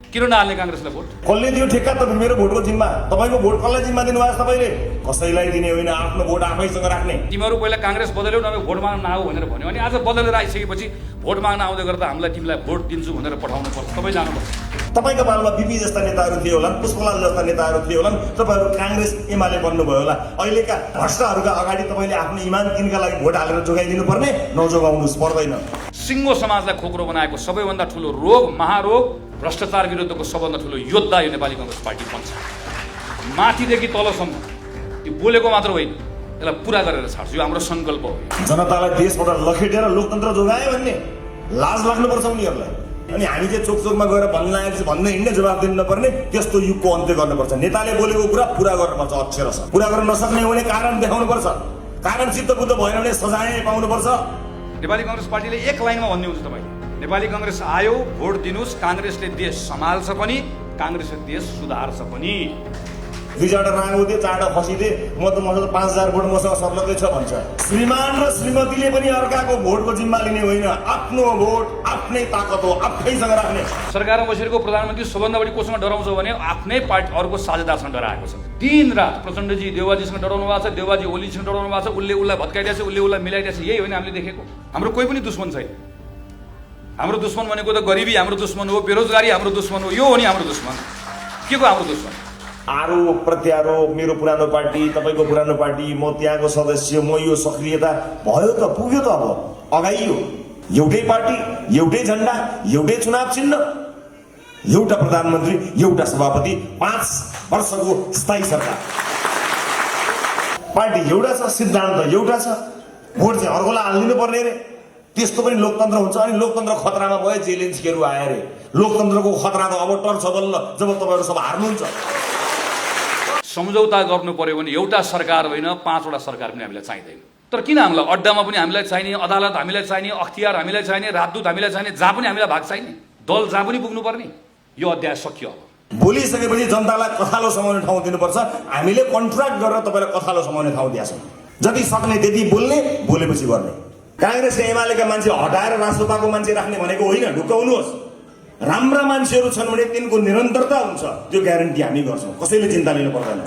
किन नहाल्ने काङ्ग्रेसलाई भोट? कसले दियो ठेक्का त मेरो भोटको जिम्मा? तपाईँको भोट कसलाई जिम्मा दिनुभएको छ? तपाईँले कसैलाई दिने होइन, आफ्नो भोट आफैसँग राख्ने। तिमीहरू पहिला काङ्ग्रेस बदल्यौ नभए भोट माग्न नआऊ भनेर भन्यो अनि आज बदलेर आइसकेपछि भोट माग्न आउँदै गर्दा हामीलाई तिमीलाई भोट दिन्छु भनेर पठाउनु पर्छ। तपाईँ जानुपर्छ। तपाईँको पालामा बिपी जस्ता नेताहरू थिए होला, पुष्पलाल जस्ता नेताहरू थिए होला, तपाईँहरू काङ्ग्रेस एमाले बन्नुभयो होला। अहिलेका भ्रष्टहरूका अगाडि तपाईँले आफ्नो इमान तिनका लागि भोट हालेर जोगाइदिनु पर्ने, नजोगाउनुहोस्, पर्दैन। सिङ्गो समाजलाई खोक्रो बनाएको सबैभन्दा ठुलो रोग, महारोग, भ्रष्टाचार विरुद्धको सबभन्दा ठुलो योद्धा यो नेपाली काङ्ग्रेस पार्टी बन्छ। माथिदेखि तलसम्म यो बोलेको मात्र होइन, यसलाई पुरा गरेर छाड्छु। यो हाम्रो सङ्कल्प हो। जनतालाई देशबाट लखेटेर लोकतन्त्र जोगायो भन्ने लाज लाग्नुपर्छ उनीहरूलाई। अनि हामी चाहिँ चोक चोकमा गएर भन्नु लागेपछि भन्दै हिँड्ने, जवाब दिनु नपर्ने, त्यस्तो युगको अन्त्य गर्नुपर्छ। नेताले बोलेको कुरा पुरा गर्नुपर्छ। अक्षरशः पुरा गर्न नसक्ने हो भने कारण देखाउनुपर्छ। कारण चित्तबुद्ध भएन भने सजाय पाउनुपर्छ। नेपाली काङ्ग्रेस पार्टीले एक लाइनमा भन्ने हुन्छ तपाईँले, नेपाली काङ्ग्रेस आयो, भोट दिनुहोस्, काङ्ग्रेसले देश सम्हाल्छ पनि, काङ्ग्रेसले देश सुधार्छ पनि। दुईजना रागो दिए, चारवटा फसिदिए, म त 5,000 भोट मसँग सर्लकै छ भन्छ। श्रीमान र श्रीमतीले पनि अर्काको भोटको जिम्मा लिने होइन। आफ्नो भोट आफ्नै ताकत हो, आफैसँग राख्ने। सरकारमा बसेको प्रधानमन्त्री सबभन्दा बढी कोसँग डराउँछ भने आफ्नै पार्टी अर्को साझेदारसँग डराएको छ। दिन रात प्रचण्डजी देवाजीसँग डराउनु भएको छ, देवाजी ओलीसँग डराउनु भएको छ, उसले उसलाई भत्काइदिएको छ, उसले उसलाई मिलाइदिएको छ। यही होइन हामीले देखेको। हाम्रो कोही पनि दुश्मन छैन। हाम्रो दुश्मन भनेको त गरिबी हाम्रो दुश्मन हो, बेरोजगारी हाम्रो दुश्मन हो। यो हो नि हाम्रो दुश्मन। के को हाम्रो दुश्मन? आरोप प्रत्यारोप, मेरो पुरानो पार्टी, तपाईँको पुरानो पार्टी, म त्यहाँको सदस्य, म यो सक्रियता भयो त, पुग्यो त। अब अगाइयो एउटै पार्टी, एउटै झन्डा, एउटै चुनाव चिन्ह, एउटा प्रधानमन्त्री, एउटा सभापति, 5 वर्षको स्थायी सरकार। पार्टी एउटा छ, सिद्धान्त एउटा छ, भोट चाहिँ अर्कोलाई हालिदिनु पर्ने रे। त्यस्तो पनि लोकतन्त्र हुन्छ। अनि लोकतन्त्र खतरामा भयो, जेलेन्स्कीहरू आए रे। लोकतन्त्रको खतरा त अब टर्छ बल्ल जब तपाईँहरू सब हार्नुहुन्छ। सम्झौता गर्नु पर्यो भने एउटा सरकार होइन, 5वटा सरकार पनि हामीलाई चाहिँदैन। तर किन हामीलाई अड्डामा पनि हामीलाई चाहिने, अदालत हामीलाई चाहिने, अख्तियार हामीलाई चाहिने, राजदूत हामीलाई चाहिने, जहाँ पनि हामीलाई भाग चाहिने, दल जहाँ पनि पुग्नुपर्ने? यो अध्याय सकियो। अब बोलिसकेपछि जनतालाई कथालो समाउने ठाउँ दिनुपर्छ। हामीले कन्ट्र्याक्ट गरेर तपाईँलाई कथालो समाउने ठाउँ दिएछौँ। जति सक्ने त्यति बोल्ने, बोलेपछि गर्ने। काङ्ग्रेस र एमालेका मान्छे हटाएर राष्ट्रताको मान्छे राख्ने भनेको होइन, ढुक्काउनुहोस्। राम्रा मान्छेहरू छन् भने तिनको निरन्तरता हुन्छ, त्यो ग्यारेन्टी हामी गर्छौँ। कसैले चिन्ता लिनु पर्दैन।